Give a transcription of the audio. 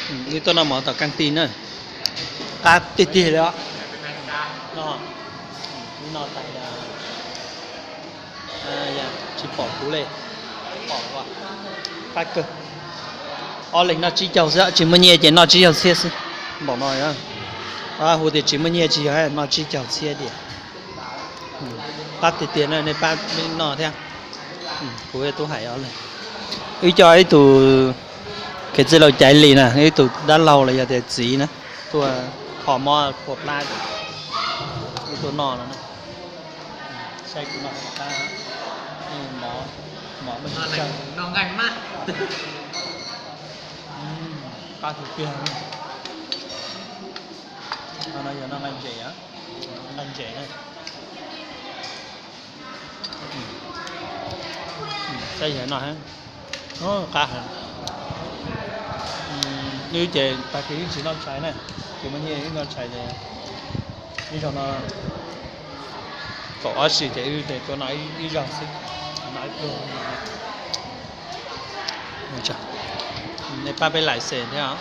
Wb tuaj noj mov tom kab ti na, qab tiag tiag li os. No, no tais, tsis pom kuv li, pom, qab kawg. Ob leeg noj tsib caug xwb, tsis muaj nyiaj ces noj tsib caug txhiab xwb. Npaum no, hu tias tsis muaj nyiaj tsis yog, noj tsib caug txhiab tiag. Qab tiag tiag na, nej pab noj thiab. Kuv tub hais os, wb coj ib tug kev txwj laus Caiv Lis na, ib tug dab laug los yog tias txiv na, tuaj kho mob phua plab, wb tuaj noj no. Saib kuv noj, mov, mov, qab tiag tiag. No yog noj nqaij ntses, nqaij ntses na. Saib yog no, qab heev. Wb ces tag kis wb tsis noj tshais na, ces muaj nyiaj wb noj tshais ces ib zaug no kaum ob si ces wb ces tuaj noj ib zaug xwb, noj ib pluag. Nej pab peb laim xes thiab.